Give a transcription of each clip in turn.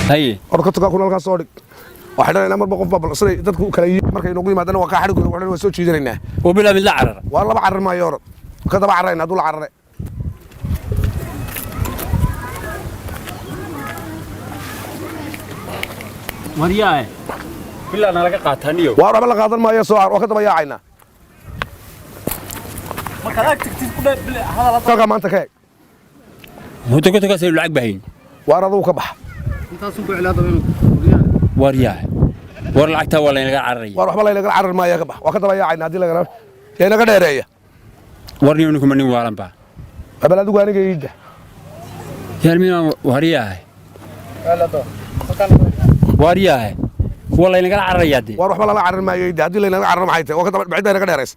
Haye. Or 50-ka kun halkaas soo dhig. Waa xidhanaynaa marba qof baa bal siday dadku kala yihiin markay noogu yimaadana waa kaa xadhigooda waxdhan waa soo jiidanaynaa. Oo bilaa mid la carara. Waa laba carar maayo orod. Ka daba cararayna hadduu la carare. Waryaae. Bilaa nalaga qaataa niyo. Waa waxba la qaadan maayo soo car waa ka daba yaacaynaa. Markaad ag tagtid ku dheer bil hadal. Kalkaa maanta ka eeg. Hada 50-kaas aynu lacag bahayn. Waar adigu ka bax. Intaasun ku cilaada inuu. Waryaae. War lacagtaa waa laynaga cararaya. Waar waxba laynagala carar maayo ka bax. Waa ka daba yaacaynaa haddii lagala yaa inaga dheereeya. War niyo ninkuma nin waalan baa. Bal adigu aniga iidda. Yaar minaan waryaae. Waryaae. Waa laynagala cararayaa dee. Waar waxba lala carar maayo iidda haddii laynaga cararo maxay tahay waa ka daba cidda inaga dheeraysa.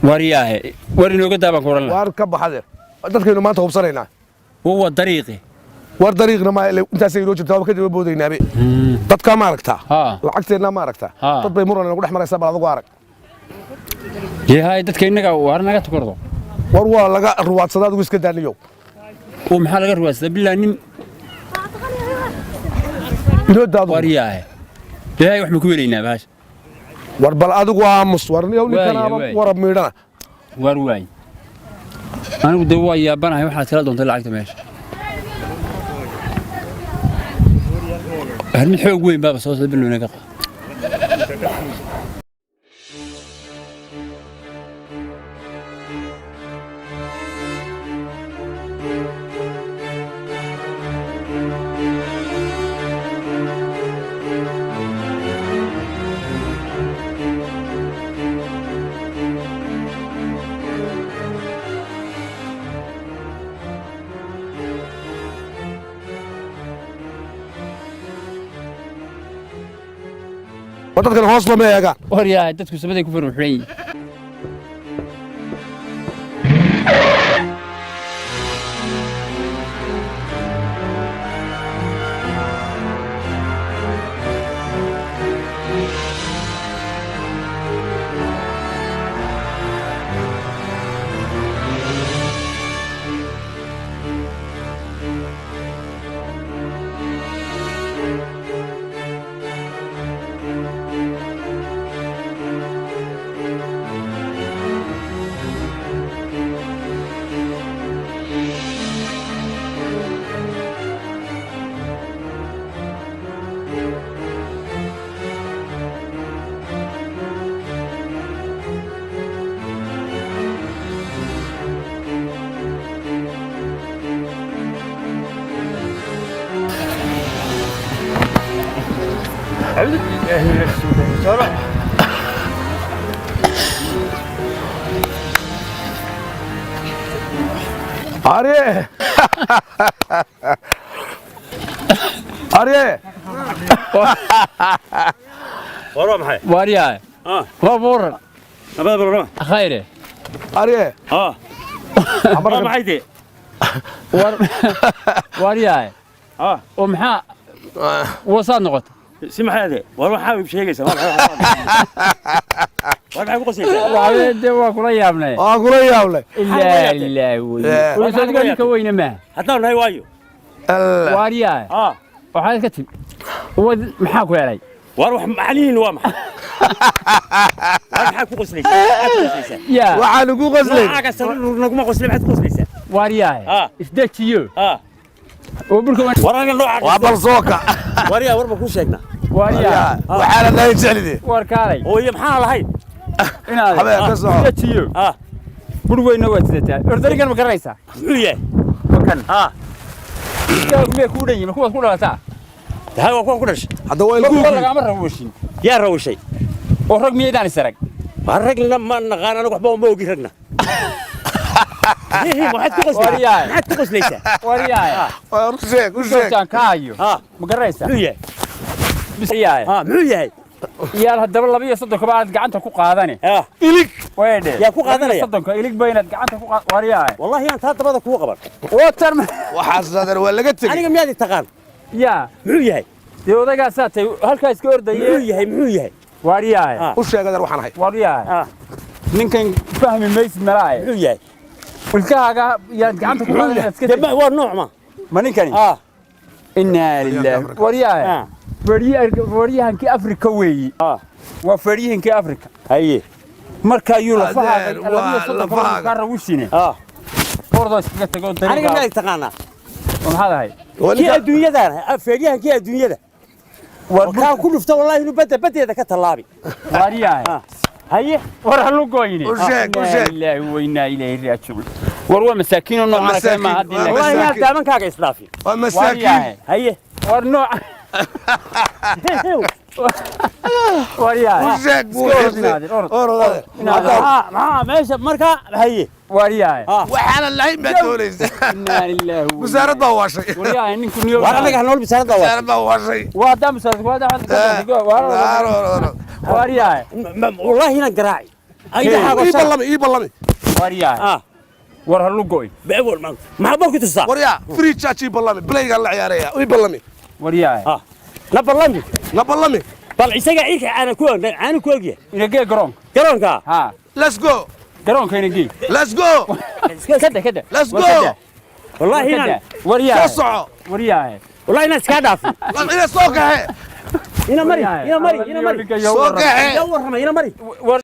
Waryaae. War inooga daabaan ku oran lahaa. Waar ka baxade. Dadkaynu maanta hubsanaynaa. Waa dariiqi. War dariiqna ma intaasay inoo jirtaa waa ka daba boodaynaabe. Dadkaa ma aragtaa? Haa. Lacagteennaa ma aragtaa? Haa. Dad bay muran inagu dhex maraysaa bal adigu arag. Yahay dadka innaga waar naga tukordo. War waa laga ruwaadsadaa adigu iska daaniyow. Oo maxaa laga ruwaadsadaa bilaa nin Inoo daadu. waryaae. Yahay wax ma ku welaynaa baasha. War bal adigu aamus war niyow ninkanaaba Waaya, waaya. warab miidhana. Waar waay. Anigu dee waa yaabanahay waxaad kala doontay lacagta meesha. Har mid xoog weyn baaba soo socda bilow naga qaa. War dadkan hoos lama eegaan. Waryahay dadku samaday ku farmuxuran yihiin. Arye. Arye. War waa maxay? Waryahay. Ah. Waa buuran. Nabada barama. Khayre. Arye. Ah. Waa maxay dee? War waryahay. Ah. Oo maxaa wasaad noqotay? Si maxay dee? War waxaa iib sheegaysaa. War maxay ku qoslaysaa? Waa dee waa kula yaabnay. Waa kula yaable. Ilaa ilaa wey. Eh. Wasaad ninka weyne maaha. Haddaan nahay waayo. Alla. Waryahay. Ah. Waxaad ka timi. Wad maxaa ku helay? War wax macnihiin waa maxay? War maxaa ku qoslaysaa? Maxaad ku qoslaysaa? Yaa. Waxaan ugu qoslay. Noocaga sare naguma qoslay maxaad ku qoslaysaa? Waryahay. Ah. Isdejiyo. Ah. Oo burka War aniga noocaga. Waa bal sooka. War yaa war ma ku sheegnaa? waryahay. Waxaa la dhahay jeclidii. War kaalay. Oo iyo maxaa lahayn? Inaad Habeen ka soco. isdejiyo. Ah. Bur weynna waad sidataa. Ordarigan ma garanaysaa? Muxuu yahay? Makan. Ah. Iskaagu miyay kuu dhan yihiin? Kuwaad ku dhalataa? Tahay waa kuwan ku dhashay. Hadda waa Kuwa ilkuhu. lagama rawashin. Yaa rawishay. Oo rag miyaydaan is arag? War ragna ma naqaan anigu waxba uma ogi ragna. Maxaad ku qoslaysaa? Waryahay. Maxaad ku qoslaysaa? Waryahay. War u sheeg, u sheeg. Goobtaan ka hayo. Ah. Ma garanaysaa? Muxuu yahay? Waryahay. Ah, muxuu yahay? Iyaal haddaba 32 ba aad gacanta ku qaadane. Ah. Ilig. Weedhe. Yaa ku qaadanaya? 32 ilig ba inaad gacanta ku qaad waryahay. Wallahi aan taa dabada kugu qaban. Watar Waxaas adeer waa laga tegey. Aniga miyaad i taqaan? yaa. Muxuu yahay? Dee odaygaasaa tay halkaa iska Muxuu ordaye. yahay? Muxuu yahay? Waryahay. Ah. U sheeg adeer waxaan ahay. Waryahay. Ah. Ninkan fahmi maysid malaaye. Muxuu yahay? Ilkahaaga yaad gacanta ku qaadan inaad iska Dee ma waa nooc ma? Ma ninkani? Ah. Innaa lilaahi. Waryahay. Feeryahankii Afrika weeyi. Waa feeryahankii Afrika. Haye. Marka ayuu lafahaaga Adeer, waa 32 lafahaaga. kaa rawishine. Ordoo iskaga tago Aniga dariiqa. miyaad taqaanaa? Maxaad ahay? Kii adduunyadaan, feeryahankii adduunyada. Kaa ku dhufta wallahi inuu badda baddeeda ka tallaabi. Waryahay. Haye. War halu goyne. U sheeg, u sheeg. Innaa lilaahi wa innaa ilayhi raajicuun. War waa masaakiin oo noocan kale maaha haddii Waa laakiin. Wallahi inaad masaakiin. daamankaaga isdhaafin. Waa masaakiin. Waryahay. Haye. War nooc. Waryahay. U sheeg buu Iska orod inaadeer, orod. Orod adeer. Inaadeer. Maxaa meesha markaa haye. Waryahay. Waxaanan lahayn baad doonaysa. Innaa lilaahi wa Wasaarad baa waashay. Waryahay ninku niyo. War anaga hanool bisaarada waa. Wasaarad baa waashay. Waa haddaan musaarad waa haddaan Orod, orod. Waryahay. Wallahi inaan garaaci. Ii ballami, ii ballami. Waryahay. War halu goy. Maxaa bal ku tusaa? Waryaa, free charge ii ballami. Playgaan la ciyaaraya. Ii ballami. Waryahay. Na ballami. Na ballami. Bal isaga ciilka caana ku og, caana ku ogyahay. Inagee garoonka. Garoonka. Ha. Let's go. Garoonka inagee. Let's go. Kada kada. Let's go. Wallahi inaan Waryahay. Soo soco. Waryahay. Wallahi inaan iska dhaafin. Ina soo kaxe. Ina mari, ina mari, ina mari. Soo kaxe. Yaa warrama, ina mari. War